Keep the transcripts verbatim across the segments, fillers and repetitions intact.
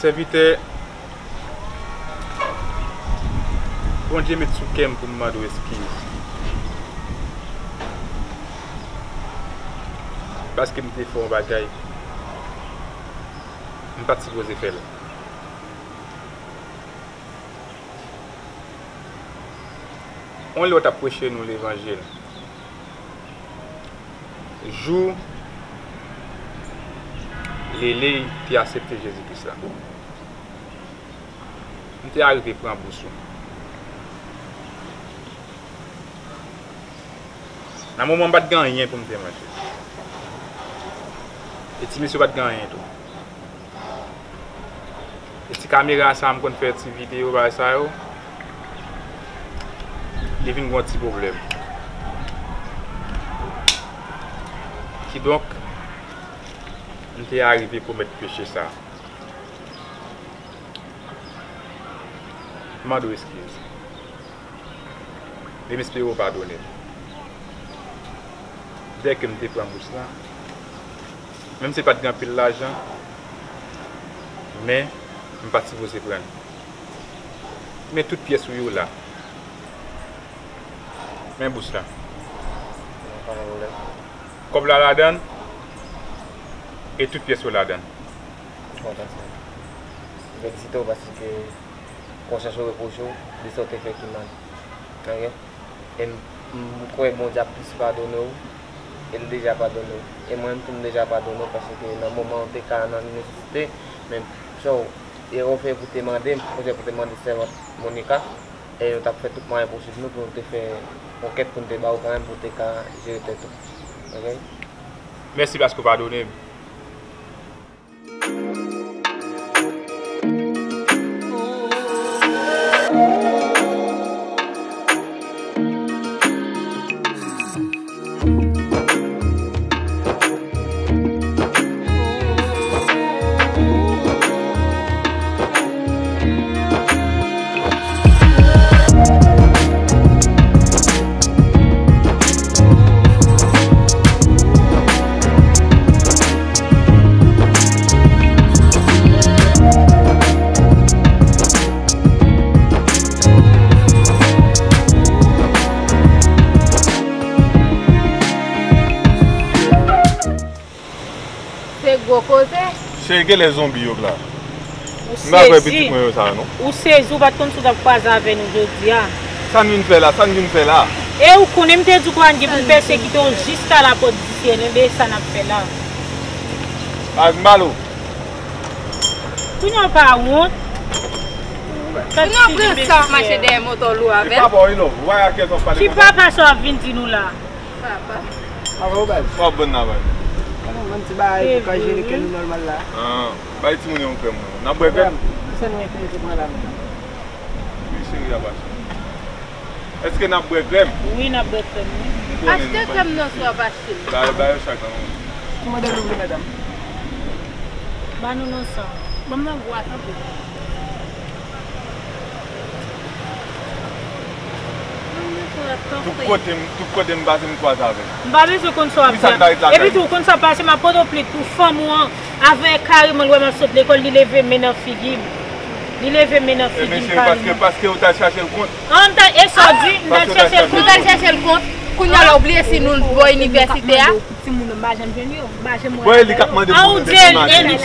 Sèvitè, Bondye met sou kè m pou m mande w eskiz. Paske m te fè yon bagay, m pa t sipoze fè l. Yon lè w t ap preche nou levanjil. Jou Lele te aksepte Jezi Kris la, m te arive pran bous ou. Nan moman m pa t gen anyen pou m te manje. E ti mesye pa t gen anyen tou. E ti kamera sa a m konn fè ti videyo bagay sa yo, li vin gen yon ti pwoblèm. Kidonk, m te arive komèt peche sa a. M mande w eskiz. E m espere w padone m. Dèke m te pran bous la, menm si l pa t gen anpil lajan, men m pa t sipoze pran l. Men tout pyès ou yo la. Men bous la. Kòb la ladan l, e tout pyès yo ladan l. M kontan sa. M felisite w paske konsyans ou repwoche w de sa w te fè ki mal. Ok? E m, m kwè Bondye ap plis padone w, e l deja padone w. E mwen menm tou m deja padone w paske nan moman w te ka nan nesesite, men sa w, erè w fè pou te mande m, ou fè pou te mande sèvant Monica, e nou t ap fè tout mwayen posib nou pou nou te fè yon kèt pou nou te ba w kanmenm pou w te ka jere tèt ou. Ok? Mèsi paske w padone m. Se gwo koze. Cheri, genlè zonbi yo k la. Ou sezi. M pa kwè pitit mwen yo sa non. Ou sezi, ou pa t konn si w t ap kwaze avè nou jodi a. Sa n vin fè la? Sa n vin fè la? E ou konnen m te di w pa gen pou n pèsekite w jiska lapòt di syèl, enben e sa n ap fè la. Ak Malo. Kounye a w pa wont? Kounye a w pran sa w ap mache dèyè moto lou avè l? Ki papa sa w ap vin di nou la? Papa. Avè w baz. Sa w ap vann nan baz? Ban nou vann ti bagay pou ka jere kè nou nòmal la. Ah, bay timoun yo yon krèm non. N ap bwè krèm? Kisa nou enterese pran la menm? Wi cheri, a pa cheri. Èske n ap bwè krèm? Wi, n ap bwè krèm, wi. Achte krèm nan si w ap achte l. Ba, ba yo chak nan men w. Ki modèl ou vle, madanm? Ba nou nan san. Ban m nan gwo a, tanpri. Tout kote m, tout kote m pase, m kwaze avè l. M pa bezwen konn sa w ap di a. Epi tou, ou konn sa k pase, m ap pote w plent pou fanm ou an. Avè kareman l wè m ap sot lekòl, li leve men nan figi m. Li leve men nan figi m kareman. Paske, paske ou t al chache l kont. An, m ta, e sa w di, m t al chache l kont. Ou t al chache l kont. Kounye a la, ou bliye si nou bò inivèsite a. Timoun yo, m pa janm jwenn yo, m pa janm wè. Bon, e li k ap mande pou nou depi maten. Li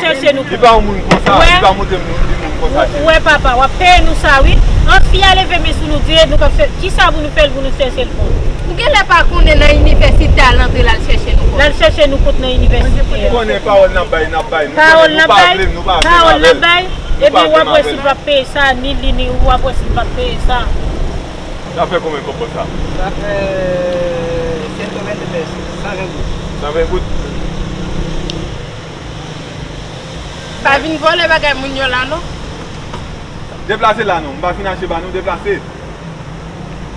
pa yon moun konsa, li pa montre moun, li moun konsa. Ou wè papa, w ap peye nou sa wi. An fi a leve men sou nou, di nou k ap fè, kisa pou nou fè l pou nou chèche l kont? Ou genlè pa konnen nan inivèsite a l antre l al chèche nou kont. L al chèche nou kont nan inivèsite a. Ou konnen pawòl n ap bay, n ap bay. Nou konnen nou pa vle, nou pa vle avè l. Pawòl n ap bay, epi w ap wè si l p ap peye sa, ni li ni ou, w ap wè si l p ap peye sa. Sa fè konbyen kòb sa? Sa fè sèt sèt vennde pès, san ven goud. San ven goud? Pa vin vòlè bagay moun yo la non. Deplase la non, m pa fin achte ba nou, deplase.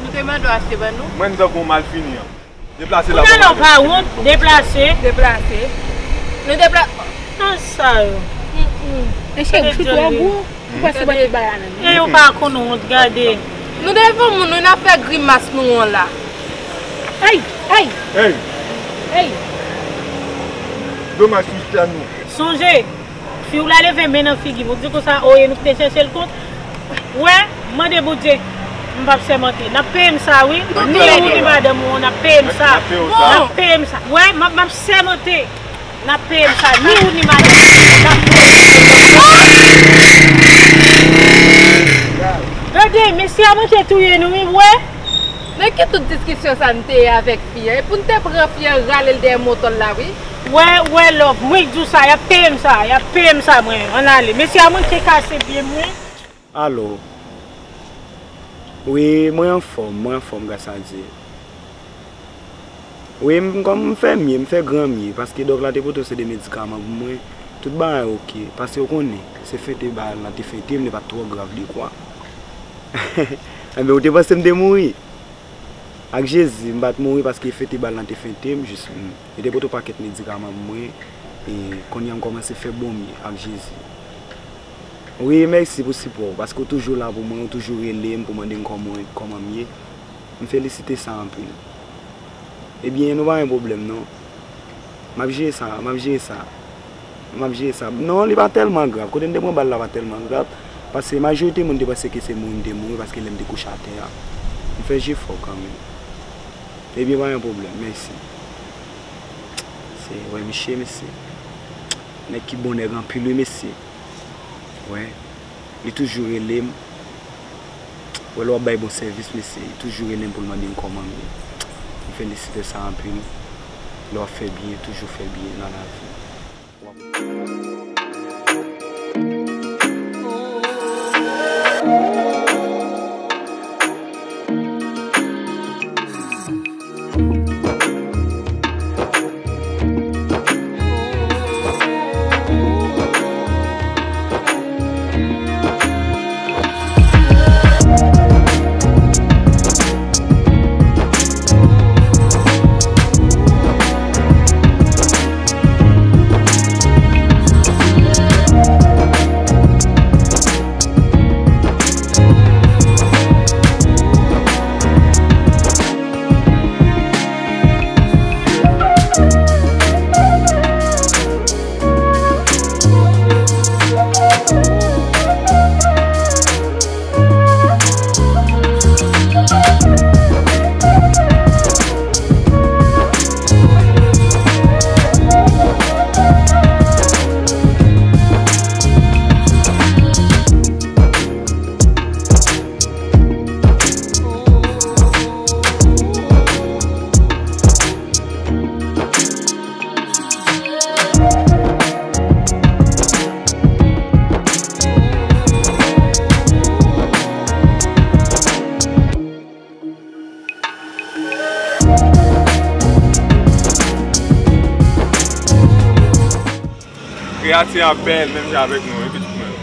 Nou te mande w achte ba nou. Mwen m tankou yon malfini an. Deplase la. Kounye a la w pa wont, deplase. Deplase. Nou depla- Nan sa yo. E cheri, ou chou twò gwo. Ou pa sipòte bagay la menm. E yo pa konn wont, gade. Nou devan moun, nou n ap fè grimas nou an la. Ey, ey. Ey. Ey. Domaj sou tè nou. Sonje, Si w la leve men nan figi m, ou di konsa, oye, nou te chèche l kont. Wè, mande Bondye, m p ap sèmante. N ap peye m sa, wi. Ni ou, ni madanm ou, n ap peye m sa. N ap peye m sa. Wè, m ap, m ap sèmante. N ap peye m sa. Ni ou, ni madanm ou, n ap peye m sa. Gade, mesye a manke touye nou, wi, wè. Nan ki tout diskisyon sa n te ye avèk fi an? E pou n te pran fi an, rale l dèyè moto l la, wi. Wè, wè, love, mwen k di w sa, y ap peye m sa, y ap peye m sa, mwen, ann ale. Mesye a manke kase pye m, wi. Alo. Wi, mwen anfòm, mwen anfòm, gras a Dye. Wi, m, kòm m fè mye, m fè gran mye, paske dòk la te pote yon seri de medikaman pou mwen, tout bagay oke, paske w konnen, se fente bal lan te fente m, li pa t twò grav de kwa. Enben, ou te panse m te mouri? Ak Jezi, m pa t mouri paske fente bal lan te fente m, jis m, yo te pote yon pakèt medikaman pou mwen, e kounye a m kòmanse fè bon mye ak Jezi. Wi, mèsi pou sipò w, paske w toujou la pou mwen, w toujou rele m pou mande m kòman, kòman m ye. M felisite sa anpil. Ebyen, nou pa gen pwoblèm, non. M ap jere sa, m ap jere sa. M ap jere sa. Non, li pa tèlman grav. Kote m te pran bal la pa tèlman grav. Paske majorite moun te panse ke se mouri m te mouri paske lè m te kouche atè a. M fè jefò kanmenm. Ebyen, pa gen pwoblèm. Mèsi. Se, wè, mesye, mesye. Nèg ki bon nèg anpil, wi, mesye. Wè. Li toujou rele m. Wè, lè w ap bay bon sèvis, mesye, li toujou rele m pou l mande m kòman m ye. M felisite sa anpil. Lè w ap fè byen, toujou fè byen nan lavi. W ap Kreyati a bèl menm jan avèk nou, wi, pitit mwen.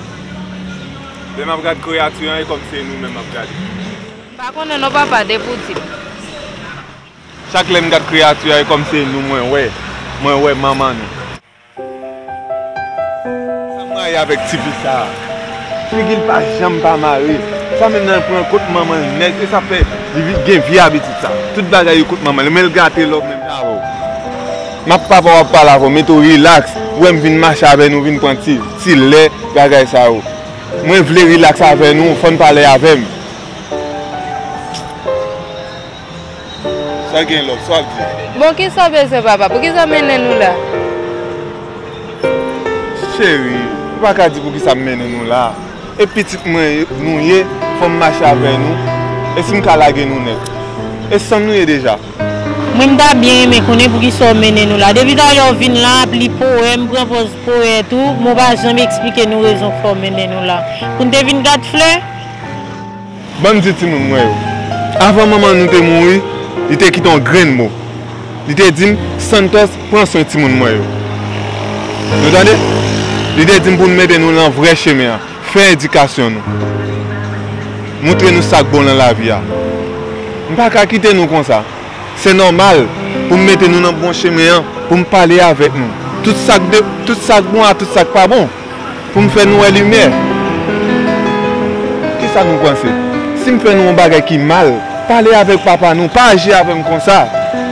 Lè m ap gad kreyati an, e kòm se nou menm m ap gade. M pa konnen non, papa, depi w di m. Chak lè m gad kreyati a, e kòm se nou mwen wè. Mwen wè manman nou. Sa m rayi avèk tifi sa a. Figi l pa janm pa mare. Sa menm nan l pran kot manman l nèt, e sa fè li vi-, gen vye abitid sa. Tout bagay li kot manman l, men l gate lòt menm jan avè w. M ap papa w ap pale avè w, mete w rilaks. Ou wè m vin mache avè nou, vin pran ti, ti lè, bagay sa yo. Mwen vle rilaks avè nou, fò n pale avè m. Sa gen lòt, sa w ap di? Bon, kisa w bezwen, papa? Poukisa w mennen nou la? Cheri, ou pa ka di poukisa m mennen nou la. E pitit mwen nou ye, fò m mache avè nou. E si m ka lage nou nèt? E sanm nou ye deja? Mwen, m ta byen renmen konnen poukisa w mennen nou la. Depi talè w vin la, ap li powèm, pran pòz powèt ou, men w pa janm eksplike nou rezon k fè w mennen nou la. Pou n te vin gad flè? Ban m di timoun mwen yo. Avan manman nou te mouri, li te kite yon grenn mo. Li te di m, Santos, pran swen timoun mwen yo. Nou tande? Li te di m pou n mete nou nan vrè chemen an. Fè edikasyon nou. Moutre nou sa k bon nan lavi a. M pa ka kite nou konsa. Se nòmal pou m mete nou nan bon chemen an, pou m pale avèk nou. Tout sa k de, tout sa k bon a tout sa k pa bon. Pou m fè nou wè limyè. Kisa nou panse? Si m fè nou yon bagay ki mal, pale avèk papa nou, pa aji avè m konsa.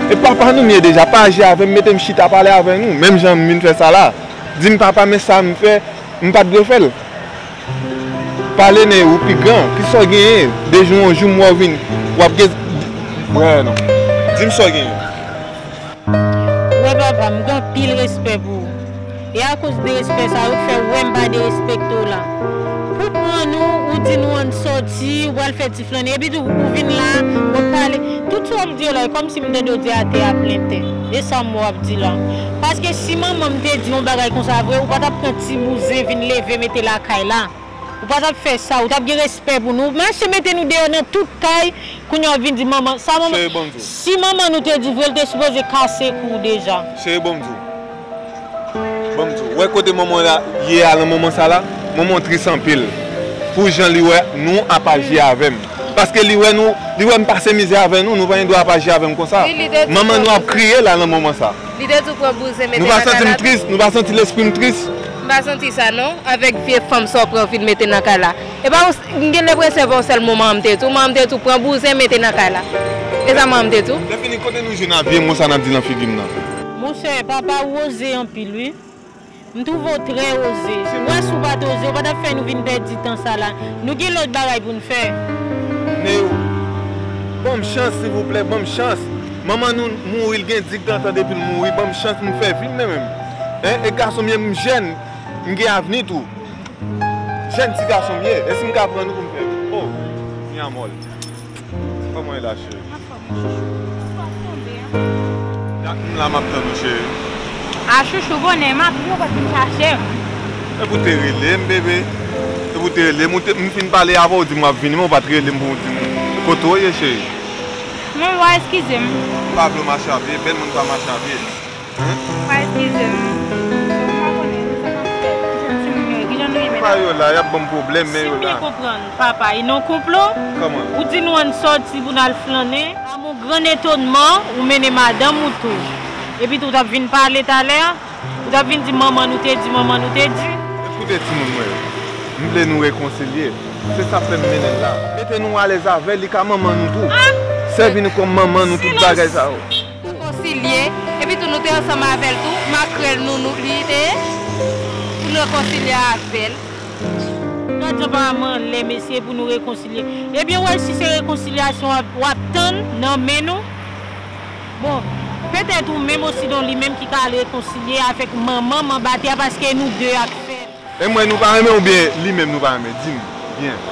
E papa nou m ye deja, pa aji avè m, mete m chita pale avè nou, menm jan m vin fè sa la. Di m, papa, men sa m fè, M pa t dwe fè l. Pale Ney, ou pi gran. Kisa w genyen? De jou yon jou m wè w vin. W ap gen. Brè non. Di m sa w genyen. Wè papa, m gen anpil respè pou ou. E akoz de respè sa yo k fè w wè m pa derespekte w la. Pou pran nou, ou di nou ann sòti, ou pral fè ti flannen, epi tou ou vin la, w ap pale. Tout sa w ap di yo la, e kòmsi m tande w di atè a plen tè. E sa m wè w ap di la. Paske si manman m te di yon bagay konsa vre, ou pa t ap pran ti bouzen vin leve mete lakay la. Ou pa t ap fè sa, ou t ap gen respè pou nou. Ou mache mete nou deyò nan tout kay, kounye a w vin di manman. Sa manman, Cheri, ban m di w. Si manman nou te di vre, l te sipoze kase kou w deja. Cheri, ban m di w. Ban m di w. Wè kote manman la ye a nan moman sa la? Manman tris anpil. Pou jan li wè nou ap aji avè m. Paske li wè nou, li wè m pase mizè avè nou, nou pa gen dwa ap aji avè m konsa. Wi, li te di Manman nou ap kriye la nan moman sa. Li te di w pran bouzen mete nan kay la. Nou pa santi m tris? Nou pa santi lespri m tris? M pa santi sa non, avèk vye fanm sa w pran vin mete nan kay la. E pa w, m gen lenpresyon e pa w sèl mo manman m te di w, manman m te di w pran bouzen mete nan kay la. E sa manman m te di w? Lè fini, kote nou jwenn a vye mo sa n ap di nan figi m nan? Monchè, papa ou oze anpil wi. M twouve w trè oze. Ou wè si w pa t oze, ou pa t ap fè nou vin pèdi tan sa la. Nou gen lòt bagay pou n fè. Neo, ban m chans silvouplè, ban m chans. Manman nou mouri, l gen diz ans depi l mouri, ban m chans m fè vi m menm. Hein? E gason m ye, m jèn, m gen avni tou. Jèn ti gason m ye, èske m ka pran nou pou m fè? Oh, mi amor. Kòman w ye la, cheri? Anfòm, wi, chouchou. Anfòm tonbe, an. Dak m la, m ap tann ou, cheri. A, chouchou, konnen m ap vin, ou pa t vin chache m. Epi w te rele m, bebe. Epi w te rele m, ou te, m fin pale avè w, ou di m w ap vini, men ou pa t rele m pou w di m kote w ye, cheri. Manman, w a eskize m. M pa vle w mache a pye, bèl moun pa mache a pye. Hein? Pa eskize m. Ou pa konnen sa k ap fèt. Kijan timoun yo ye? Kijan nou ye, medam? Pa yo la, y ap ban m pwoblèm, men yo la. Si m byen konprann, papa, e nan konplo? Kòman? Ou di nou ann sòti pou n al flannen. A mon gran etonnman, ou mennen madanm ou tou. Epi tou, w t ap vin pale talè a. Ou t ap vin di manman nou te di, manman nou te di. Ekoute, timoun mwen yo. M vle nou rekonsilye. Se sa k fè m mennen l la. Mete nou alèz avè l, li ka manman nou tou. Ah! Sèvi nou kòm manman nou, tout bagay sa yo. Rekonsilye, epi tou nou te ansanm avè l tou, makrèl nou, nou, li te ye, pou n rekonsilye avè l. Gad jan pa m anlè, mesye, pou nou rekonsilye. Ebyen, w wè, si se rekonsilyasyon w ap, w ap tann nan men nou, bon, petèt ou menm, osinon li menm ki ka al rekonsilye avèk manman m anba tè a, paske nou de ak fè l. E mwen nou pa renmen oubyen li menm nou pa renmen? Di m byen.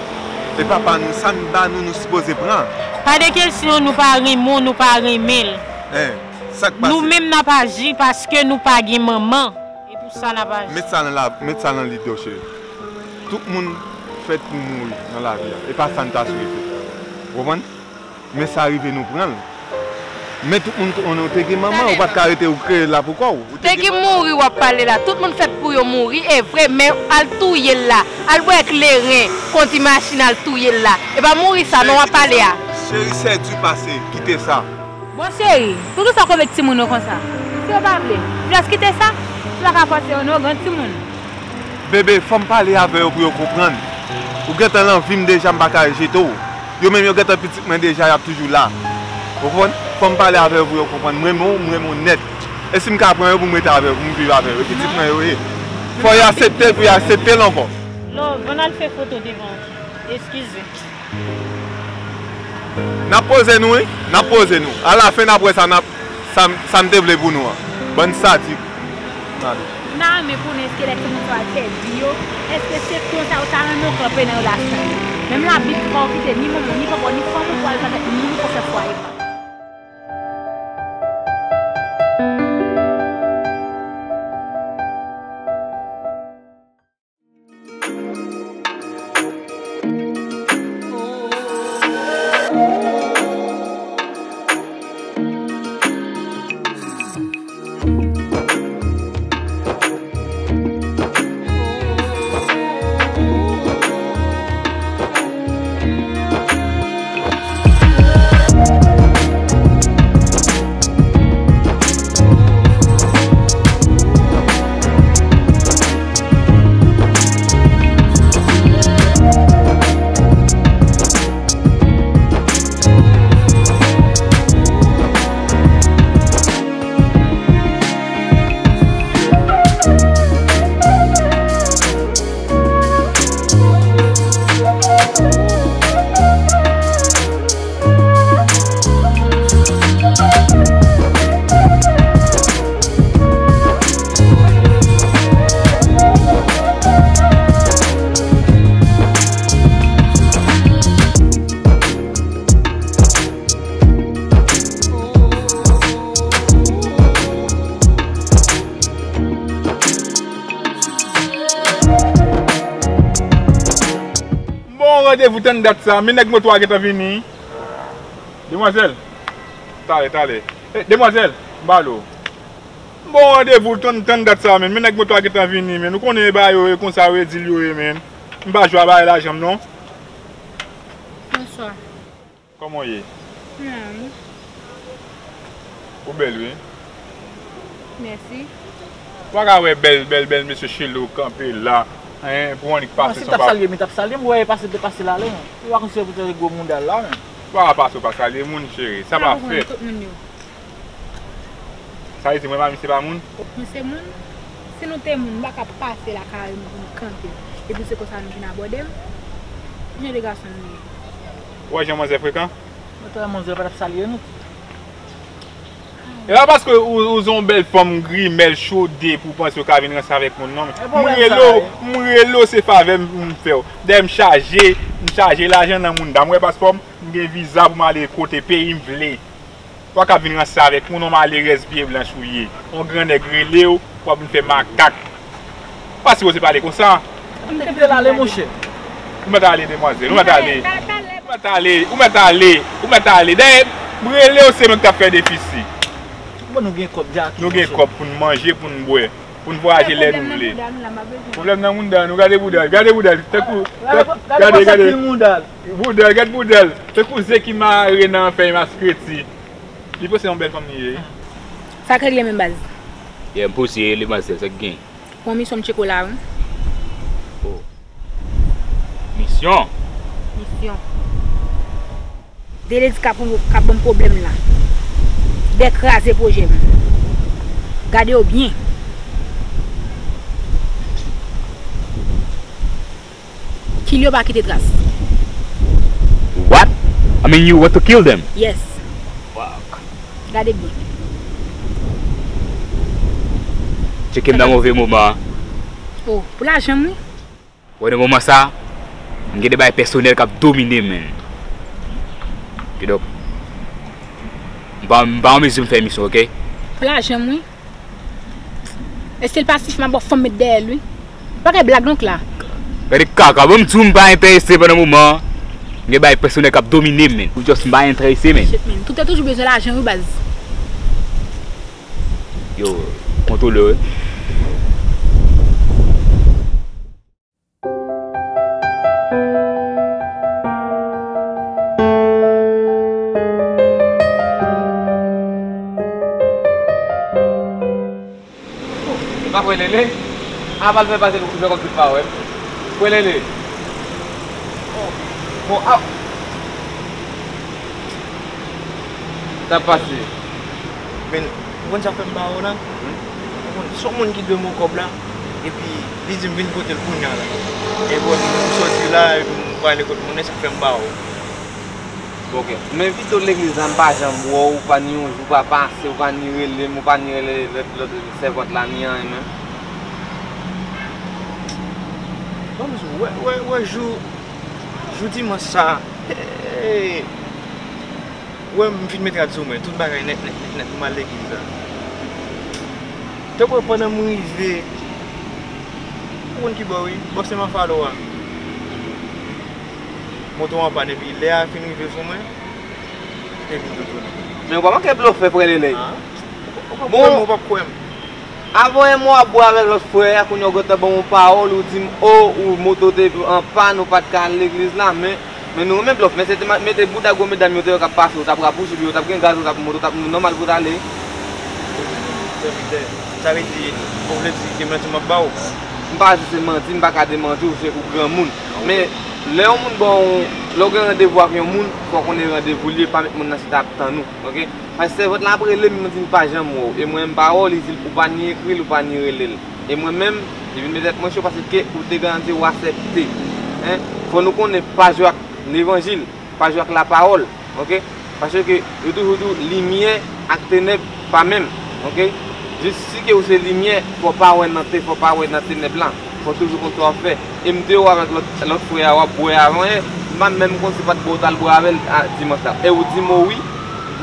E papa nou, sa n ba nou, nou sipoze pran. Pa de kesyon nou pa renmen w, nou pa renmen l. Hein, sa k pase? Nou menm n ap aji paske nou pa gen manman. E pou sa n ap aji. Met sa nan la, met sa nan lide w, cheri. Tout moun fèt pou mouri nan lavi a. E pa sa n ta swete. Ou konprann? Men sa rive nou pran l. Men tout moun konnen w te gen manman, ou pa t ka rete ou kreye l la pou kò w. Ou te gen manman. De ki mouri w ap pale la? Tout moun fèt pou yo mouri, e vre, men al touye l la. Al bwè kleren, kondi machin al touye l la. E pa mouri sa non w ap pale a. Cheri, c'est du passé, kite sa. Bon cheri, poukisa w konn met timoun yo konsa? Si yo pa vle, jis kite sa. Ou pa ka fòse yo non, gran timoun. Bebe, fò m pale avè yo pou yo konprann. Ou gentan nan vi m deja, m pa ka rejete w. Yo menm yo gentan pitit mwen deja, y ap toujou la. Ou konprann? Fò m pale avè yo pou yo konprann. M renmen w, m renmen w nèt. E si m ka pran yo pou m rete avè yo, pou m viv avè yo, e pitit mwen yo ye. Fò y aksepte l pou y aksepte l ankò. Love, ann al fè foto devan. Eskize. N ap poze nou, wi. N ap poze nou. Alafen, n ap wè sa n ap, sa, sa n te vle pou nou an. Bann sadik. N ta renmen konnen èske lè timoun sa yo al fè vi yo, èske se konsa ou ta renmen w kanpe nan relasyon yo? Menm labib pa w kite ni manman w, ni papa w, ni fanmi w pou al avèk moun pou fè fwaye pa w. Randevou tann dat sa, men nèg moto a gentan vini. Demwazèl. Talè, talè. Eh, demwazèl, m ba w. M ba w randevou tann, tann dat sa, men, men nèg moto a gentan vini, men. Ou konnen bagay yo ye konsa, yo di l yo ye, men. M pa jwe a bagay lajan m, non. Bonswa. Kòman w ye? Mwen. Ou bèl, wi. Mèsi. Ou pa ka wè bèl, bèl, bèl mesye Chelo kanpe la, en, pou annik pase. Mwen, si m t ap salye m, li t ap salye m, ou wè, pase, te pase l ale, men. Ou pa konn se pou te gwo mouda l la, men. Ou pa ka pase, ou pa salye moun, cheri. Sa pa fèt. Tout moun yo. Sa vle di mwen pa, misye pa moun? Mwen se moun. Si nou te moun, m pa ka pase lakay nou pou nou kanpe. Epi se konsa nou vin abòde m. Ki jan de gason nou ye? Ou wè jan manzè frekan? Mwen te wè manzè pa t ap salye nou. E pa paske ou, ou se yon bèl fanm grimèl chode pou w panse w ka vin ranse avèk moun, non. M rele w, m rele w, se favè m, m fè w. Dayè m chaje, m chaje lajan nan mouda. M wè paspò m, m gen viza pou m ale kote peyi m vle. Ou pa ka vin ranse avèk moun, yon malerèz pye blanch ou ye. Yon gran nèg rele w, w ap vin fè makak. Pa sipoze pale konsa. M te vle l ale, monchè. Ou mèt ale, demwazèl, ou mèt ale. Ou mèt ale, ou mèt ale, ou mèt ale. Dayè, m rele w, se mwen k t ap fè defisi. Bon, nou gen kòb, Jacky, monchè. Nou gen kòb pou n manje, pou n bwè, pou n vwayaje lè nou vle. Pwoblèm nan mouda nou, gade bouda l, gade bouda l. Tankou, gade, gade. Bouda l, gad bouda l. Tankou ze ki mare nan fèy maskreti. Li panse yon bèl fanm li ye. Sa k regle menm baz? Yeah, m pose demwazèl, sa k gen? Bon, misyon m tcheke w la, wi. Oh. Misyon? Misyon. De ledi k ap, k ap ban m pwoblèm la. De kraze pwojè m. Gade yo byen. Kill yo, pa kite tras. What? I mean, you want to kill them? Yes. Fuck. Gade byen. Tcheke m nan move moman. Oh, pou lajan m, wi. Wè, nan moman sa, m gen de bagay pèsonèl k ap domine m, men. Kidonk, m pa, m pa an mezi m fè misyon, oke? Pou lajan m, wi. E si l pa sifi, m ap ba w fanm met dèyè l, wi. Pa gen blag non k la. Gade kaka, bon, m di w m pa enterese pandan moman an. M gen bagay pèsonèl k ap domine m, men. Ou just m pa enterese, men. Shit, man. Tout tè toujou bezwen lajan, wi, baz. Yo, kontwole, wi. Ou pa kwè Lele? A pa l fè pase l jwe kòm tout pa wè. Kwè Lele. Bon, a. Sa pase. Men, ou konn sa fè m ba ou la? Ou konn, se yon moun ki dwe m yon kòb la, epi li di m vin kote l kounye a la. E bon, m soti la, epi m prale kot moun nan, sa fè m ba ou. Bon, ok. Men videyo legliz la, m pa janm wè w, ou pa ni yon jou pa pase, ou pa ni rele m, ou pa ni rele lòt, lòt sèvant la, ni anyen menm. Ban m di w, wè, wè, wè, jou, jou dimanch sa, hey, wè, m fin met rad sou mwen, tout bagay nèt, nèt, nèt, nèt, m al legliz la. Tankou pandan m rive, ou konn ki bò, wi, bò Sen Mafalo a. Moto an pann, epi lè a fin rive sou mwen, epi m tounen. Men ou pa manke blofè, frè Lele. Ah? Ou p ap kwè m, ou p ap kwè m. Avan yon mwa w ap bwè avèk lòt frè a, kounye a ou gentan ban m yon pawòl, ou di m, o, ou moto te an pann, ou pa t ka al legliz la, men, men nou renmen blòf, men se te ma-, mete bouda gwo medam yo te wè k ap pase, ou t ap rapousuiv yo, ou t ap gen gaz, ou t ap moto, ou t ap nòmal pou w t ale. Sèvitè, sa vle di, ou vle di ke manti m ap ba w? M pa di se manti, m pa ka demanti w, se ou granmoun. Men, lè yon moun ba w, lè w gen randevou ak yon moun, fò w konnen randevou l ye, pa met moun nan chita ap tann ou, oke? Paske sèvant la ap rele m, li di m pa janm wè w. E mwen menm pa wè w, li di l ou pa ni ekri l, ou pa ni rele l. E mwen menm, li vin met tèt mwen cho paske ou te gentan di w aksepte. Hein? Fò nou konnen pa jwe ak levanjil, pa jwe ak lapawòl. Oke? Paske yo toujou di w limyè ak tenèb pa menm. Oke? Jis si ke ou se limyè, fò w pa wè nan te, fò w pa wè nan tenèb la. Fò w toujou konn sa w ap fè. E m te wè w avèk lòt, lòt frè a w ap bwè avan yè. M pa menm konn si pa t bwè w t al bwè avè l a, dimanch la. E ou di m o wi,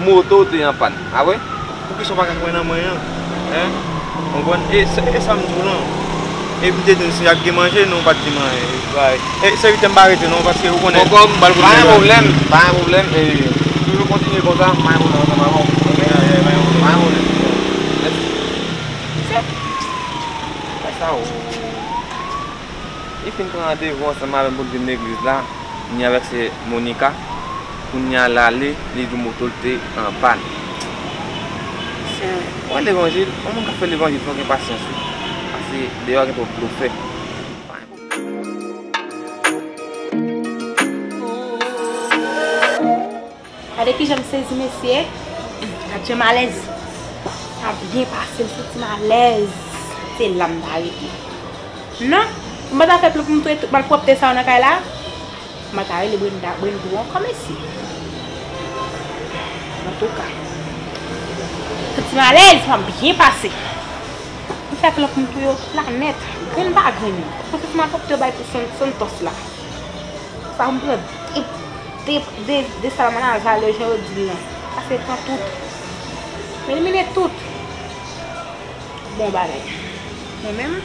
moto w te an pàn. A vre? Poukisa w pa ka kwè nan mwen an? Hein? Ou konprann? E sa, e sa m di w lan. Epi te di m si y ap gen manje, nou pa t gen manje. Bay. E, sèvitè, m pa rete non, paske ou konnen m pral kote deja. Pa gen pwoblèm, pa gen pwoblèm. E, toujou kontinye konsa, pa gen pwoblèm ansanm avè w. Pa gen pwoblèm. Mèsi. Sa, o. Li fin pran randevou ansanm avè m pou l vin legliz la. Ni avèk se Monica. Kounye a l ale, li di moto l te an pàn. Mesye, wè levanjil, yon moun k ap fè levanjil fò gen pasyans wi. Paske deyò a gen twòp blofè. Gade kijan m sezi mesye. Gad jan m alèz. Sa byen pase, m santi m alèz. Se la m ta rete. Non, m pa ta fè plan pou m touye tout malpwòpte sa yo nan kay la. M pa ta rele Brenda, Brenda ankò mesye. Antouka, santi m alèz, m ap byen pase. M fè plan pou m touye yo tout la nèt, grenn pa grenn. Mwen santi malpwòpte yo bay pou San-, Santos la. Sa m pran de, de, de, de salmanaz a lè jan yo di l lan. Pase pran tout. M elimine tout. Bon bagay. Mwen menm.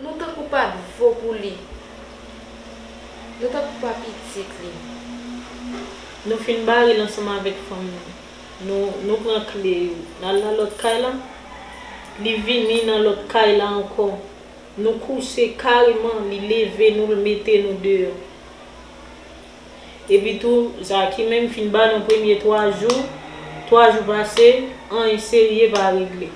Nou tankou pa t vo pou li. Nou tankou pa pitit li. Nou fin bare l ansanm avèk fanm nan. Nou, nou pran kle yo. N al nan lòt kay la. Li vini nan lòt kay la ankò. Nou kouse kareman, li leve nou, l mete nou deyò. Epi tou, Zaki menm fin ba nou premye twa jou, twa jou pase, anyen serye pa regle.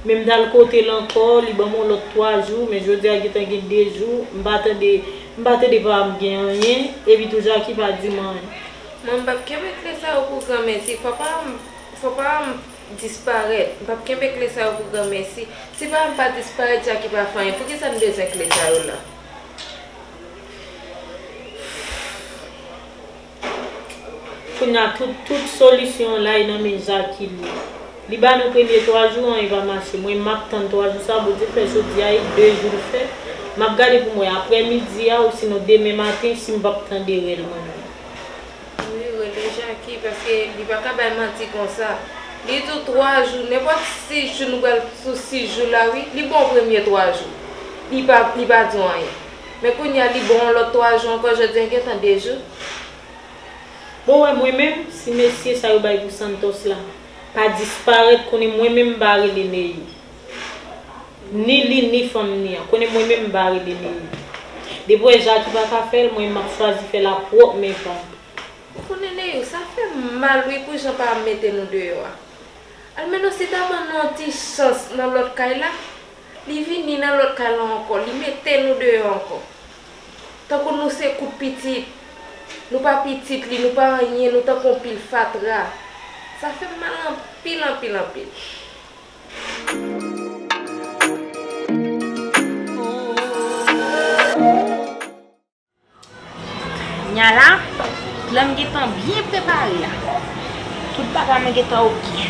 Men m t al kote l ankò, li ban m yon lòt twa jou, men jodi a gentan gen de jou, m pa tande, m pa tande papa m gen anyen, epi tou Zaki pa di m anyen. Mwen m p ap kenbe kle sa yo pou granmèsi, fò papa m, fò papa m disparèt. M p ap kenbe kle sa yo pou granmèsi. Si papa m pa disparèt, Jackie pa fè anyen. Poukisa n bezwen kle sa yo la? Kounye a, tout, tout solisyon an la, e nan men Jackie li ye. Li ba nou premye twa jou, anyen pa mache. Mwen, m ap tann twa jou sa, Bondye fè jodi a, e de jou l fè. M ap gade pou m wè aprè midi a, osinon demen maten, si m p ap tande rèl mwen menm. Wi, rele Jackie, paske li pa ka bay manti konsa. Li di w twa jou, nenpòt sis jou nou pral sou sis jou la, wi. Li ba w premye twa jou. Li pa, li pa di w anyen. Men kounye a, li ba w yon lòt twa jou ankò, jodi a gentan de jou. Bon, wè, mwen menm, si mesye sa yo bay pou Santos la pa disparèt, konnen mwen menm m pa rele Neyou. Ni li, ni fanm ni an. Konnen mwen menm m pa rele Neyou. Depi w wè Jackie pa ka fè l, mwen m ap chwazi fè l a pwòp men pa m. Ou konnen Neyou, sa fè m mal wi pou jan pa mete nou deyò a. Almenos li ta ban nou yon ti chans nan lòt kay la. Li vini nan lòt kay la ankò, li mete nou deyò ankò. Tankou nou se kout pitit. Nou pa pitit li, nou pa anyen, nou tankou yon pil fatra. Sa fè m mal anpil, anpil, anpil. Nya la, plan m gentan byen prepare la. Tout bagay mwen gentan oke.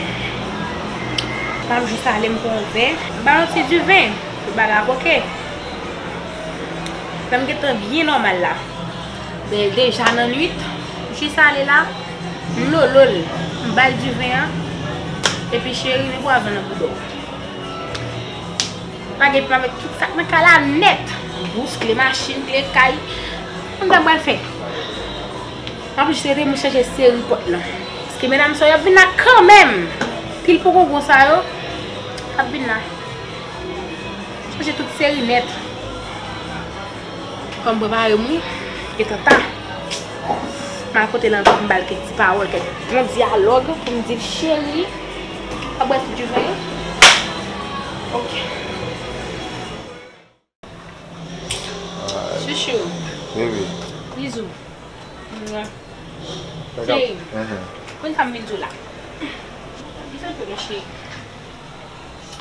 M ap jis ale m pran yon vè. M ba yon ti diven. Tout bagay ap oke. Plan m gentan byen nòmal la. Bèl deja nan nwit. Jis ale la. M lolo l. M ba l diven an. Epi cheri, men pwav lan nan bouda w. Lage pye m avèk tout sa k nan kay la nèt. Bous, kle machin, kle kay. Konn sa m pral fè. M ap jis rete m chanje seri pòt lan. Paske medam sa yo, y ap vin la kanmenm. Pil poko bon sa yo, y ap vin la. Chanje tout seri nèt. Kòm prepare m wi, gentan ta. M al kote l ankò pou m ba l kèk ti pawòl, kèk bon dyalòg pou m di l, cheri, w ap bwè ti diven an? Ok. Chouchou. Baby. Bizou. Mwa. Cheri, konn sa m vin di w la. Li fè tou, cheri.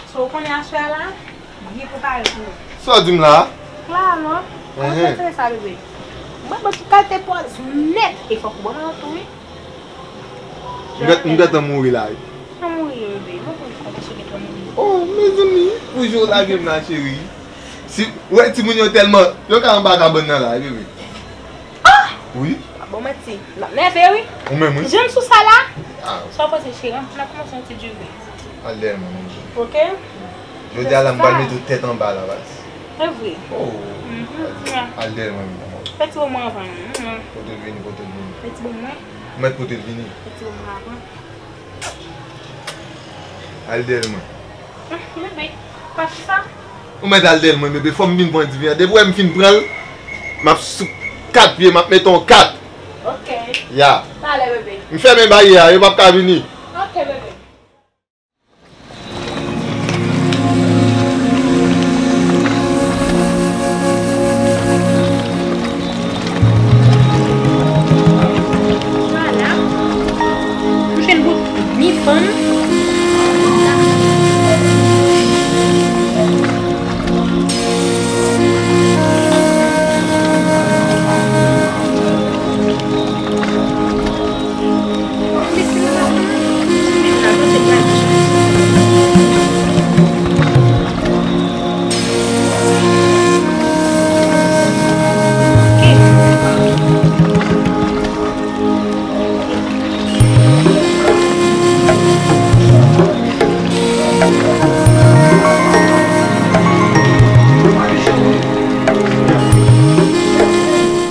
So, ou konnen aswè a la, byen prepare pou nou. Sa w di m la? Klalo. Kòman sa, bebe? Mwen ban tout kalite pòz nèt e fòk ou ban mwen yo tou, wi. M gentan mouri la, wi. An mouri, bebe. Mwen konn kòman se gentan mouri. Oh, mezanmi, pou jan w lage m la, cheri. Si, ou wè timoun yo tèlman, yo ka anba kabann nan la, wi, bebe. Ah! Wi. Pa bon manti. L ap nève, wi. Ou menm, wi. Jan m sou sa la. Ah. Sa w panse, cheri? N ap kòmanse yon ti dive. Al dèyè mwen, non. Ok. Jodi a la, m pral mete w tèt anba la, baz. Se vre? Oh. Al dèyè mwen, non. Fè ti bon mwen anvan, non. Kote l vini, kote l vini. Fè ti bon mwen. Ou mèt pote l vini. Fè ti bon mwen anvan. Al dèyè mwen. Bebe, pa fè sa. Ou mèt al dèyè mwen, bebe. Fò m vin pran diven an. Depi w wè m fin pran l, m ap sou kat pye, m ap mete yon kat. Ok. Ya. Talè, bebe. M fèmen baryè a, yo p ap ka vini. Ok, bebe. Vwala. M fè n bout ni fanm.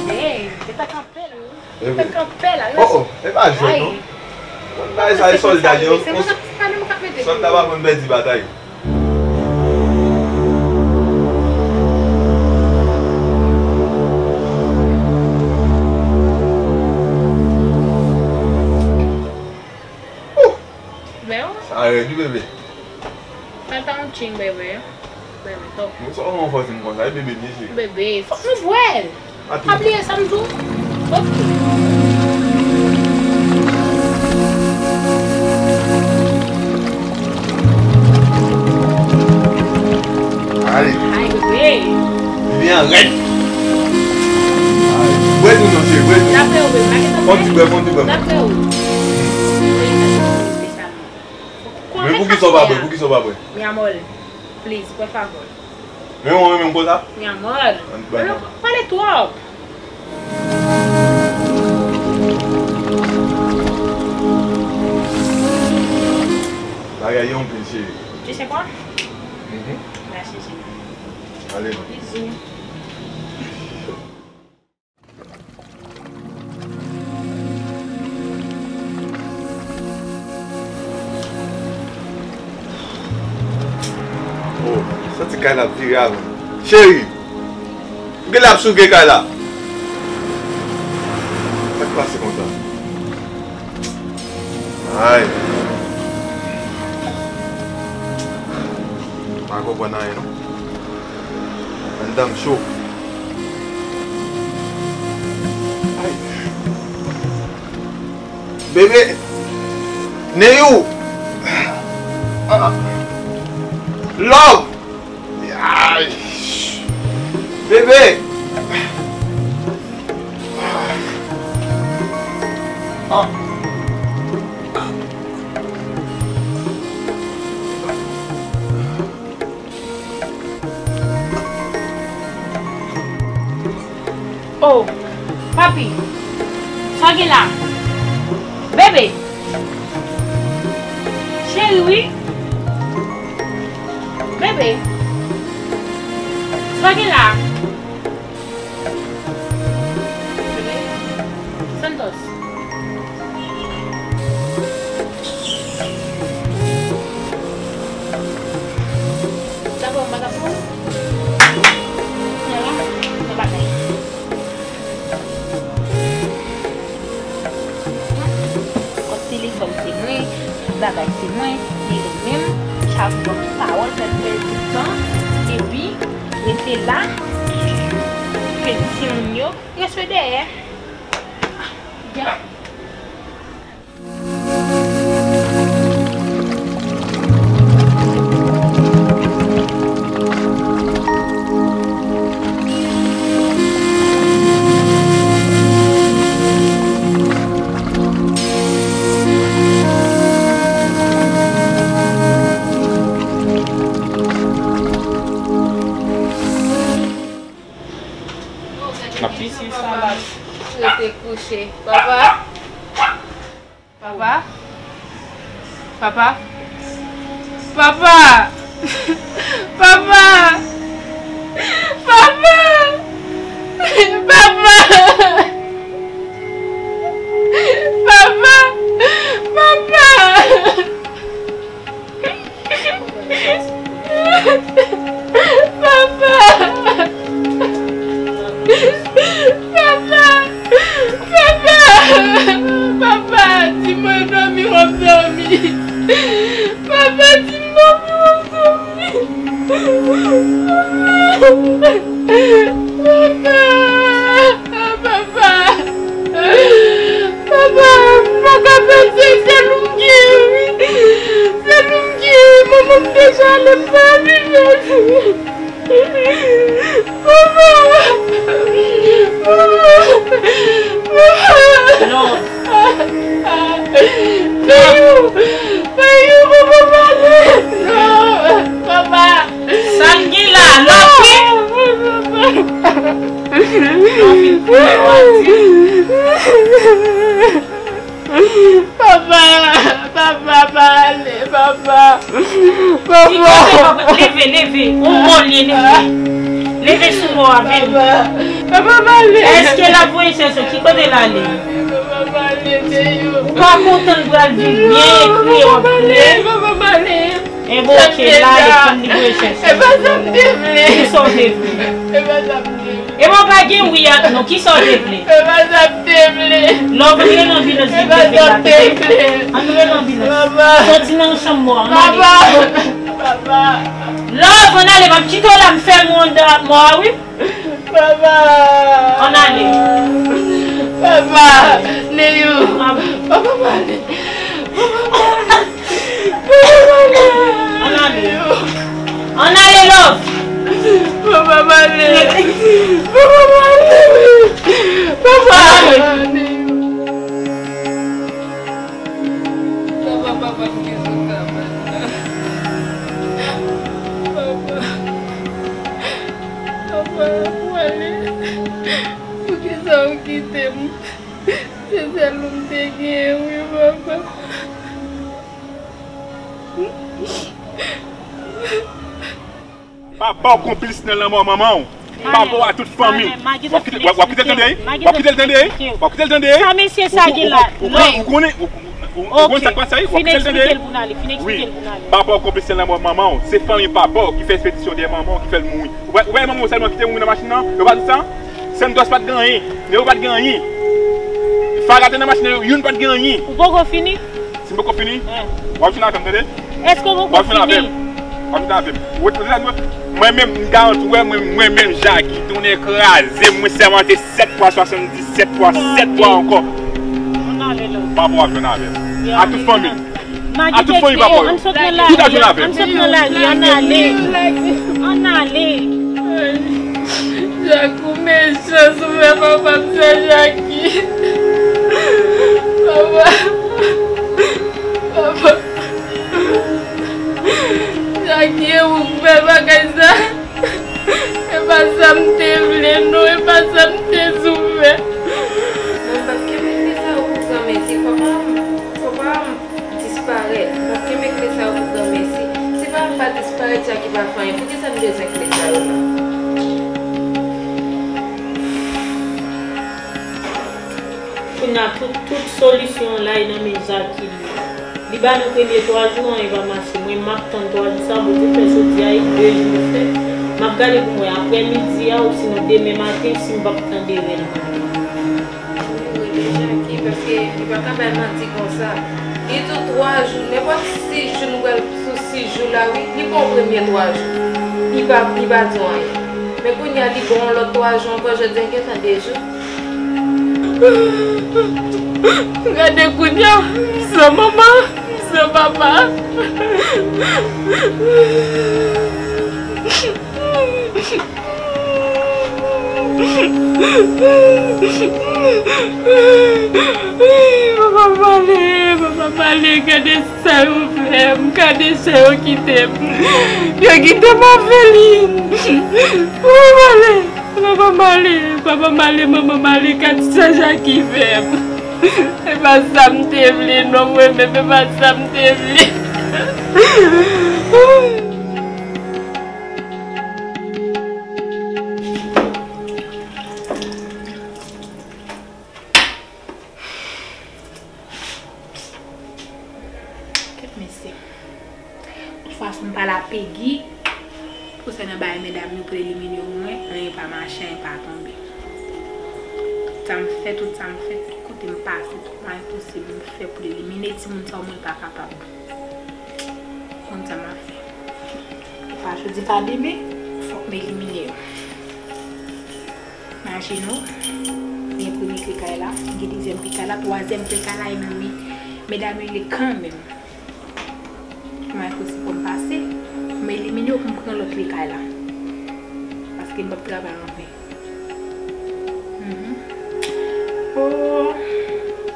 Hey, se ta kanpe la. Epi, oh, oh, e pa jwèt non. Konn bagay sa, e sòlda yo. Sòlda pa konn pèdi batay. Sa rèd wi, bebe. Sa pa yon ching, bebe. Bebe, top. Mwen sa w fè w fò di m konsa, e bebe m ye cheri. Bebe, fòk nou bwè l. Pa bliye sa m di w. Ok. Ale. Ay, bebe. Vini an rèd. Bwè tou non cheri, bwè tou. N ap wè w, bebe. Fon ti bwè, fon ti bwè. N ap wè w. Men poukisa w pa bwè? Poukisa w pa bwè? Mi amor, please, por favor. Men mwen renmen m konsa. Mi amor. Ann bay mwen. Pale twòp. Bagay yo anpil cheri. Tu sais quoi? Mhm. Va chercher. Ale non. Bisous. Oh, santi kay la ap vire avè m. Cheri, ou genlè ap souke kay la. Sa k pase konsa? Ay. Pa konprann anyen non. Anndan m cho. Ay. Bebe. Neyou. Ah. Love. Ay. Bebe. Ah. Oh, papi, sa w gen la? Bebe, cheri wi. Bebe, sa w gen la? Bebe, Santos. Sa fè yon bagay pou ou? Kounye a la, nan bagay. Kòb telefòn se mwen, tout bagay se mwen, li renmen m, chak jou pawòl fè m pèdi tan, epi rete la, fè timoun yo, rete dèyè. Ya. Papa? Papa! Papa! Papa! Papa! Papa! Papa! Papa! Papa! Papa! Papa! Di mwen dòmi, w ap dòmi. Papa, di m dòmi, w ap dòmi. Papa! Papa! Papa! Papa, m pa ka pèdi, se nou m gen, wi. Se nou m gen, manman m deja ale, m pa vin pèdi. Papa! Papa! Papa! Non. Peyou! Peyou, papa, pale! Non! Papa! Sa l gen la, lòt wi! Lòt vin konnen w a di. Papa, papa, pa ale, papa. Papa. Leve, leve, on mò l ye, leve. Leve sou mò a, vin. Papa, papa, pa ale. Èske l ap voye chèche w? Ki kote l ale? Papa, pa ale, Deyou. Ou pa kontan l pral viv byen, kriye w ap kriye? Papa, pa ale. Enben, ok, l ale, konn li voye chèche. E pa sa m te vle. Ki sa w te vle? E pa sa m te vle. Epa w pa gen wi ak non, kisa w te vle? E pa sa m te vle. Love, ann rele anbilans vit vit la, tande? Ann rele anbilans. Soti nan chanm mò a, ann ale. Papa! Love, ann ale, m ap kite w la, m fèmen w anndan ak mò a wi. Papa! Ann ale. Papa! Neyou! Papa, pa ale. Papa, pa ale. Ann ale. Ann ale, love. Papa, pa ale. Papa, pa ale. Papa, pa ale. Papa, papa, m gen sou kabann nan. Papa. Papa, pou ale. Poukisa ou kite m? Se sèl ou m te genyen, wi, papa. Papa w konplis nan lanmò manman w. Papa w a tout fanmi w. W ap kite, w ap, w ap kite l tande? W ap kite l tande? W ap kite l tande? Sa mesye sa gen la? Ou konnen, ou, ou, ou konn sa k pase? W ap kite l tande? Wi. Papa w konplis nan lanmò manman w. Se fanmi papa w ki fè ekspedisyon dèyè manman w ki fè l mouri. Ou wè, ou wè manman w sèlman ki te mouri nan machin nan? Yo pa di sa? Sandros pa t gen anyen. Neo pa t gen anyen. Farah te nan machin nan, yo, youn pa t gen anyen. Ou poko fini? Si m poko fini, w ap vin avè m, tande? Èske w poko fini? W ap vin avè m. W ap vin avè m. Ou wè, mwen menm, m garanti w, mwen, mwen menm, Jackie, tounen kraze m, mwen sèmante sèt fwa swasanndisèt fwa, sèt fwa ankò. Ann ale la. Papa w ap jwenn avè m. A tout fanmi l. A tout fanmi papa w yo. Tout ap jwenn avè m. Ann sot nan lari, ann ale. Ann ale. Jak, ou mechan, sou fè papa m sa, Jackie. Papa. Papa. Jackie, e ou k fè bagay sa? E pa sa m te vle, non, e pa sa m te di w fè. Mwen pa t kenbe kle sa yo pou granmèsi, fò pa, fò pa disparèt. M p ap kenbe kle sa yo pou granmèsi. Si pa m pa disparèt, Jackie pa fè anyen. Poukisa m bezwen kle sa yo la? Kounye a, tout, tout solisyon an la, e nan men Jackie li ye. Li ba nou premye twa jou, anyen pa mache. Mwen, m ap tann twa jou sa, Bondye fè jodi a, e de jou fèt. M ap gade pou m wè aprè midi a, osinon demen maten, si m p ap tande rèl mwen. Wi, wi, deja ki, paske li pa ka bay manti konsa. Li di w twa jou, nenpòt sis jou nou pral sou sis jou la, wi. Li pran premye twa jou. Li pa, li pa di w anyen. Men kounye a, li ba w yon lòt twa jou ankò, jodi a gentan de jou. Gade kounye a, m san manman, m san papa. Papa pale, papa pale, gade sa yo fè m, gade sa yo kite m. Yo kite m òfelin. Papa pale, papa pale, papa pale, manman pale, gade sa Jackie fè m. E pa sa m te vle non, mwen menm, e pa sa m te vle. Kèt mesye. Tout fason m pale a Peggy, pou sa nan bagay medam yo pou l elimine yo pou mwen, anyen pa mache, anyen pa tonbe. Tout sa m fè, tout sa m fè, tout kote m pase, tout mwayen posib m fè pou l elimine timoun sa yo, mwen pa kapab. Konn sa m ap fè. Pa jodi, pa demen, fòk m elimine yo. Imajine w, gen premye kle kay la, gen dezyèm kle kay la, twazyèm kle kay la, e menm li, medam yo ye kanmenm. Mwen posib pou m pase, m elimine yo pou m pran lòt kle kay la. Paske m p ap travay anven. Mhm. Oh,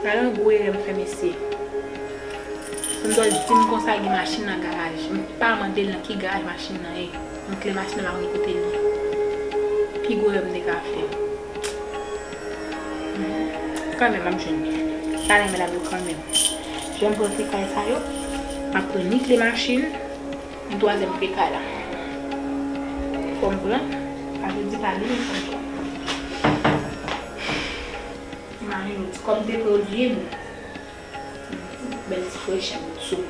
sa yon gwo erè m fè, mesye. Yon dòl di m konsa gen machin nan garaj. M pa mande l nan ki garaj machin nan ye. M kle machin nan pa konn kote l ye. Pi gwo erè m te ka fè. Kanmenm, m ap jwenn li. Talè m ap jwenn li kanmenm. Jan m pran kle kay sa yo, m ap pran ni kle machin, ni twazyèm kle kay la. Fò m pran, pa jodi pa demen fò m pran. Imajine w, ti kòb m te pran yo byen bon. Bèl ti frechè m sou.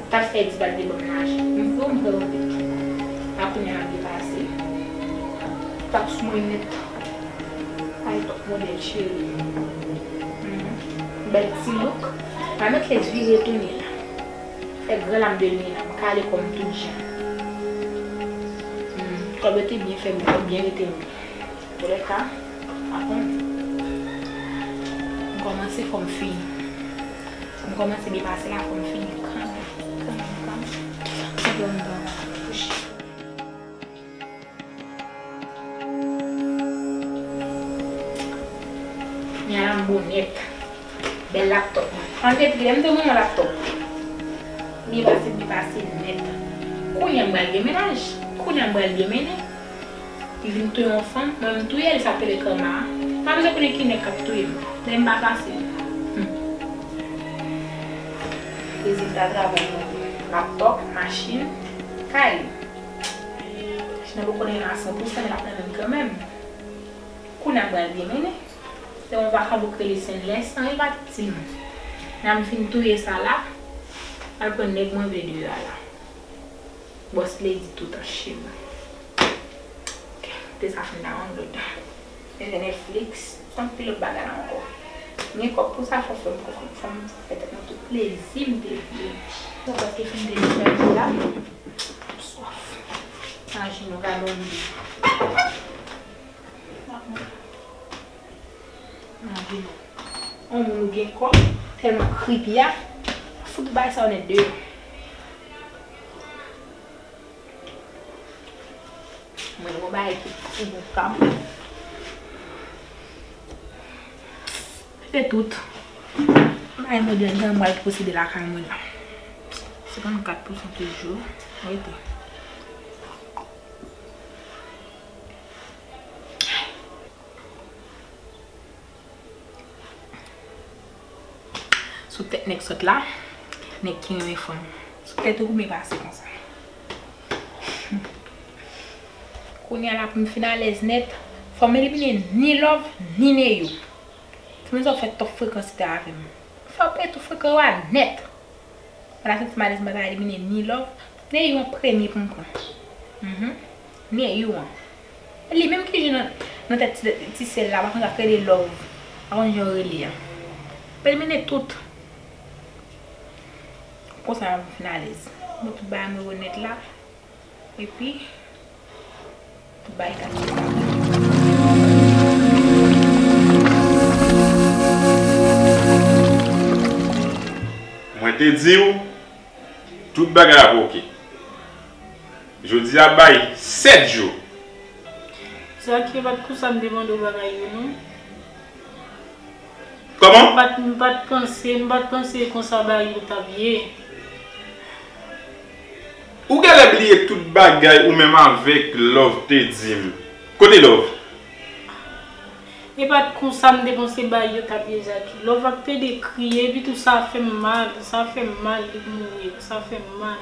T ap fè di bal de banm lajan. M pran, m pran yo tou. A kounye a m depase. T ap sou mwen nèt. Ay, top modèl cheri. Mhm. Bèl ti look. Pa mèt lès vire tounen la. Fè gran lam de lwen la. M kale kò m tout jan. Hmm. Kòb yo te byen fè m, yo byen rete m. Pou lè ka, pa konnen. M kòmanse fò m fini. M kòmanse depase la fò m fini kanmenm, kanmenm, kanmenm. Mwen pran m pran kouche. Kounye a la m bon nèt. Bèl laptòp mwen. An te di lè m te mwen laptòp. Byen pase, byen pase nèt. Kounye a m pral gen mennaj. Kounye a m pral byen mennen. Li vin touye yon fanm, mwen m touye l, sa k rele karma a. Pa bezwen konnen ki nèg k ap touye m. Lè m pa fasil. Hmm. Rezilta travay mwen. Laptòp, machin, kay. Machin nan poko nan men m a san pousan, men l ap nan men m kanmenm. Kounye a m pral byen mennen. Se yon vakabon k rele Senlès, anyen pa t di m. Lè m fin touye sa la, al pran nèg mwen vle deyò a la. Bòs Lady tout an chim. Ok, te sa fin download. Mete Netflix, anpil lòt bagay la ankò. M gen kòb pou sa, fò fè m, fò m fè tèt mwen tout plezi m te vle. Mwen prèske fin desann la. M swaf. Imajine w, gade yon li. Imajine w. Yon moun ou gen kòb, tèlman creepy a, fout bagay sa yo nèt deyò. Mwen, yon bagay ki pou kab. Se tout. Bagay modèl jan mwen posede lakay mwen la. Senkannkat pousan toujou. Rete. Sou tèt nèg sòt la, nèg ki renmen fanm. Sou tèt ou pou m pase konsa. Kounye a la pou m fin alèz nèt, fò m elimine ni Love, ni Neyou. Timoun sa yo fè twòp frekansite avè m. Fò yo pete tout frekan yo a nèt. Mwen ta santi m alèz, mwen ta elimine ni Love. Neyou an premye pou m pran. Mhm. Neyou an. Li menm ki jwe nan, nan tèt ti, ti sèl la, pa konn sa k rele Love. Pa konn jan yo rele a. Elimine tout. Konsa m fin alèz. Mwen tout bagay mwen yo nèt la. Epi, tout bagay ka. Mwen te di w, tout bagay ap oke. Jodi a bay sèt jou. Zaky, e pa t konsa m te mande w bagay yo, non. Kòman? M pa t, m pa t panse, m pa t panse konsa bagay yo t ap ye. Ou genlè bliye tout bagay ou menm avèk Love te di m. Kote Love? E pa t konsa m te panse bagay yo t ap ye, Jackie. Love ap pede kriye, epi tou sa fè m mal, sa fè m mal li mouri, sa fè m mal.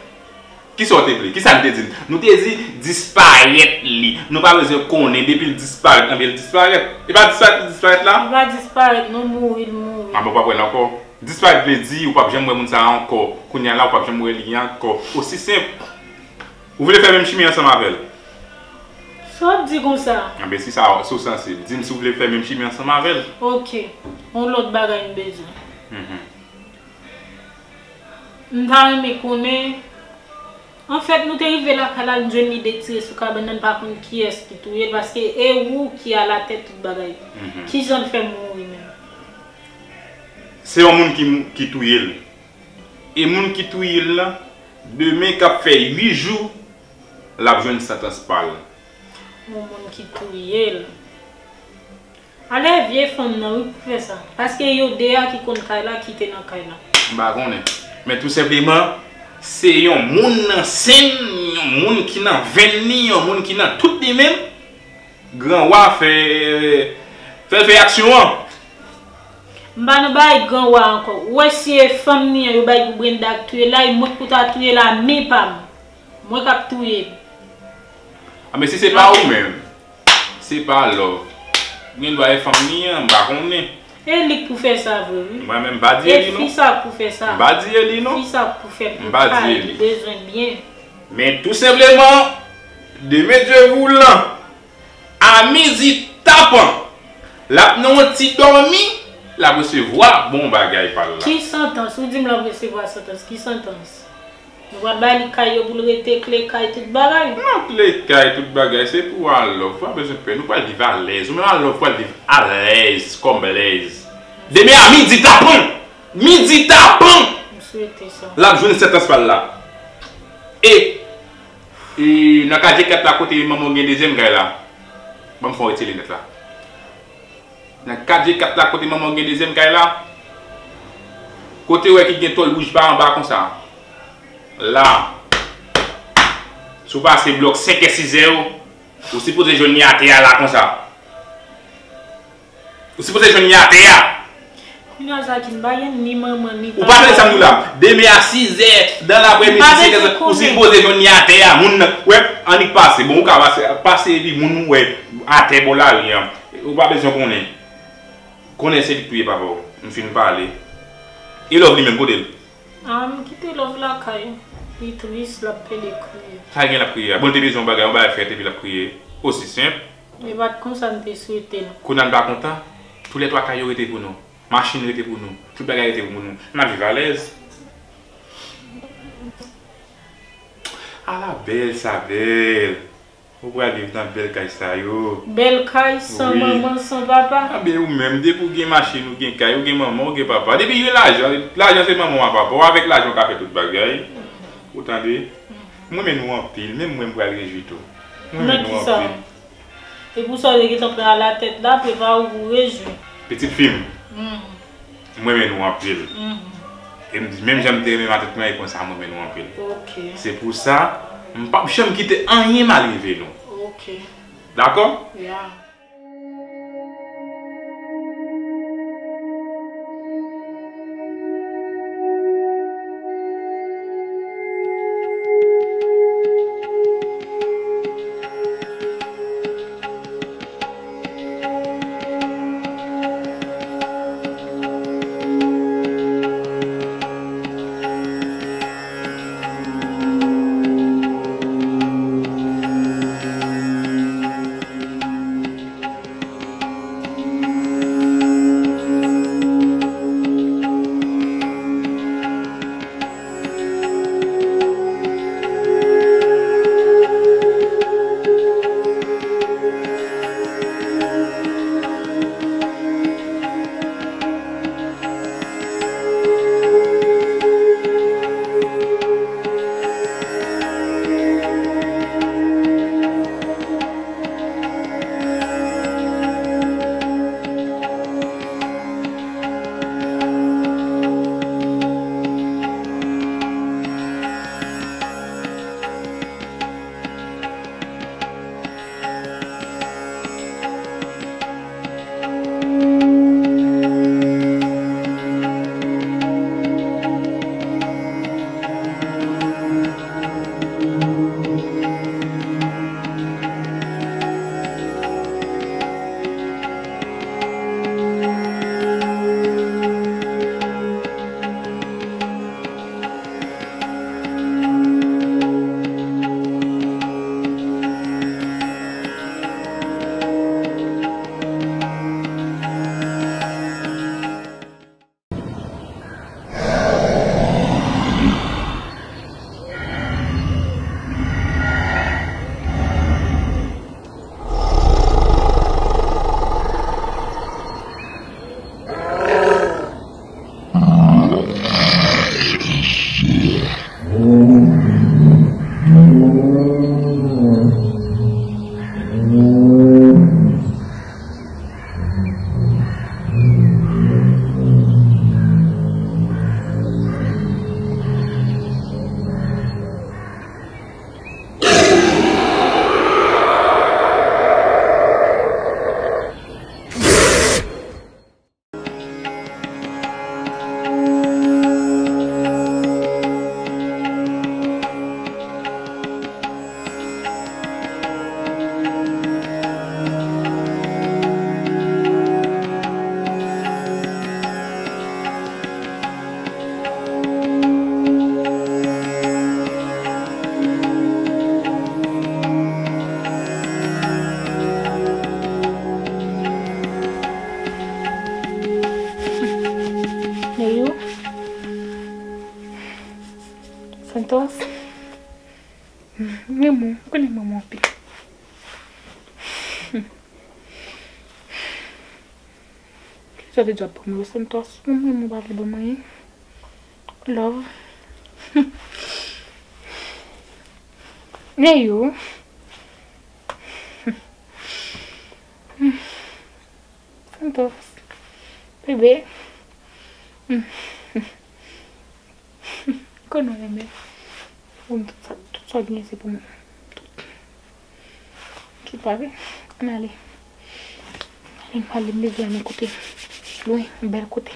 Kisa w te vle? Kisa n te di? Nou te di disparèt li. Nou pa bezwen konnen depi l disparèt, anben l disparèt. E pa disparèt li disparèt la? Li pa disparèt non, mouri l mouri. A bon, w pa kwè l ankò? Disparèt vle di ou p ap janm wè moun sa a ankò. Kounye a la, ou p ap janm wè li ankò. Osi senp. Ou vle fè menm chimen ansanm avè l? Sa w ap di konsa? Anben, si sa, si w sansib, di m si w vle fè menm chimen ansanm avè l. Oke. Yon lòt bagay m bezwen. Mhm. M ta renmen konnen. Anfèt, nou te rive lakay la, nou jwenn li detire sou kabann nan, n pa konn kiyès ki touye l, paske e ou ki alatèt tout bagay. Mhm. Kijan l fè mouri menm? Se yon moun ki, ki touye l. E moun ki touye l lan, demen k ap fè uit jou, l ap jwenn santans pa l. Yon moun ki touye l. Ale vye fanm nan wi pou fè sa. Paske yo de a ki konn kay la, ki te nan kay la. M pa konnen. Men tou senpleman, se yon moun nan senn, yon moun ki nan venn li, yon moun ki nan tout li menm. Granwa fè, fè l fè aksyon an. M pa nan bagay granwa ankò. Ou wè si e fanm ni an yo bay pou Brenda k touye l la, e mwen k pou ta touye l a men pa m. Mwen k ap touye l. A, men si se pa ou menm, se pa love. Gen dwa e fanm ni an, m pa konnen. E li k pou fè sa vre, wi. Mwen menm, m pa di e li non. E fi sa k pou fè sa. M pa di e li non. Fi sa k pou fè pou kay li bezwen byen. Men tou senpleman, demen Dye voulan, a midi tapan, l ap nan yon ti dòmi, l ap resevwa bon bagay pa l la. Ki santans? Ou di m l ap resevwa santans. Ki santans? Nou pral ba li kay yo pou l rete, kle kay, tout bagay. Nan kle kay, tout bagay, se pou a love. Pa bezwen pè, nou pral viv alèz. Ou menm a love pral viv alèz, kòm blèz. Demen a midi tapan! Midi tapan! M swete sa. L ap jwenn santans pa l la. E, e nan katye kat la kote manman w gen dezyèm kay la. Ban m fè w retire linèt la. Nan katye kat la kote manman w gen dezyèm kay la. Kote w wè ki gen tòl wouj pa anba konsa. La. Si w pase blòk senkè sizè yo, ou sipoze jwenn li atè a la konsa. Ou sipoze jwenn li atè a. Kounye a Jackie, m pa gen ni manman, ni papa. Ou pa tande sa m di w la? Demen a sizè dan lapremidi, ou sipoze jwenn li atè a. Moun nan, wè, annik pase. Bon, ou ka pase, pase epi moun ou wè atè bò lari an. Ou pa bezwen konnen. Konnen se li k touye papa w. M fin pale. E love li menm, kote l? A, m kite love lakay. Li tris, l ap pede kriye. Sa l gen l ap kriye a? Bon, l te bezwen yon bagay, yon bagay fèt epi l ap kriye. Osi senp. E pa t konsa m te swete l. Kounye a n pa kontan? Toulètwa kay yo rete pou nou. Machin rete pou nou. Tout bagay rete pou nou. N ap viv alèz. Ala bèl sa bèl. Ou pral viv nan bèl kay sa yo. Bèl kay, san manman, san papa. Anben ou menm, depi w gen machin, ou gen kay, ou gen manman, ou gen papa. Depi gen lajan, lajan se manman w a papa w. Avèk lajan w ka fè tout bagay. Ou tande? M renmen nou anpil, menm mwen m pral rejwi tou. M renmen nou anpil. Nan kisa? E pou sa w te gentan pran alatèt la, prepare w pou rejwi. Pitit fi m. M renmen nou anpil. E m di, menm jan m te renmen matant mwen, e konsa m renmen nou anpil. Se pou sa, m p ap janm kite anyen mal rive nou. Dakò? Neyou. Santos. Mwen, mwen, mwen konnen mwen, mwen anpil. Kilè w te di w ap ban m yo, Santos? Mwen, mwen, mwen pa vle ban m anyen. Love. Neyou. Santos. Bebe. Konnen w renmen. Pou m tout sa, tout sa w genyen se pou mwen. Tout. Tout pa vre? Ann ale. Ale, m pale, m bezwen al yon kote. Lwen, yon bèl kote.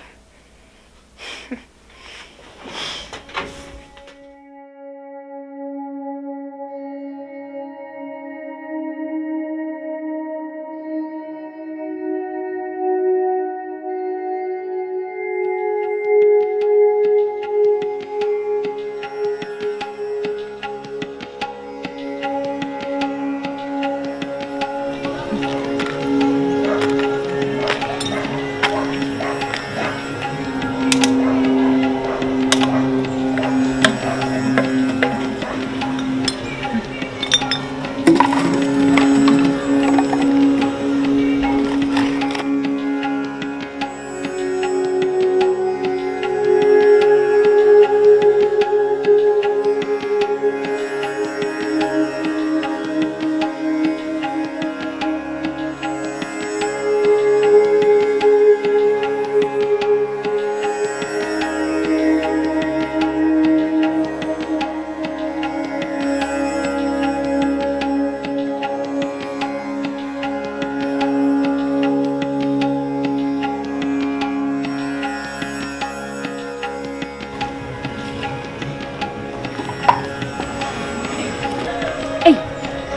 Ey!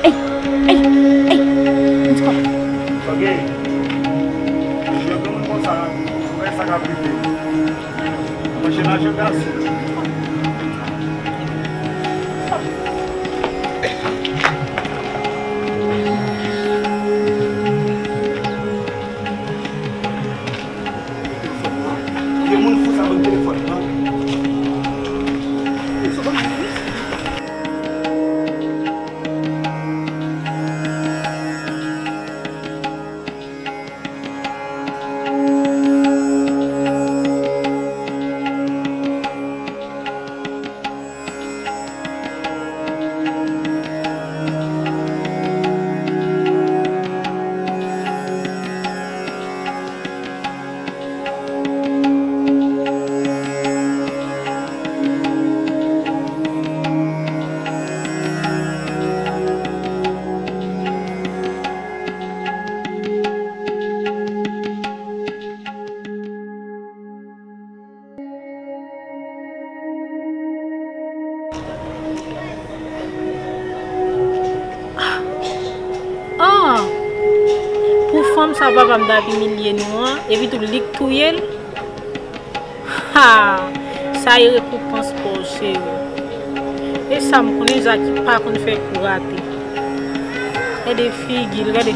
Ey! Ey! Ey! Ann di kò. Ok. Jwe granmoun konsa, ou wè sa k ap rive. Manje lajan gason. Telefòn nan. Vye moun fou sa ban m telefòn nan. Sou ban m. Ah! Pou fanm sa papa m t ap imilye nou an, epi tou li k touye l. Ha! Sa e rekonpans pa w, cheri. E sa m konnen, Jackie pa konn fè kou rate. Gade figi l, gade.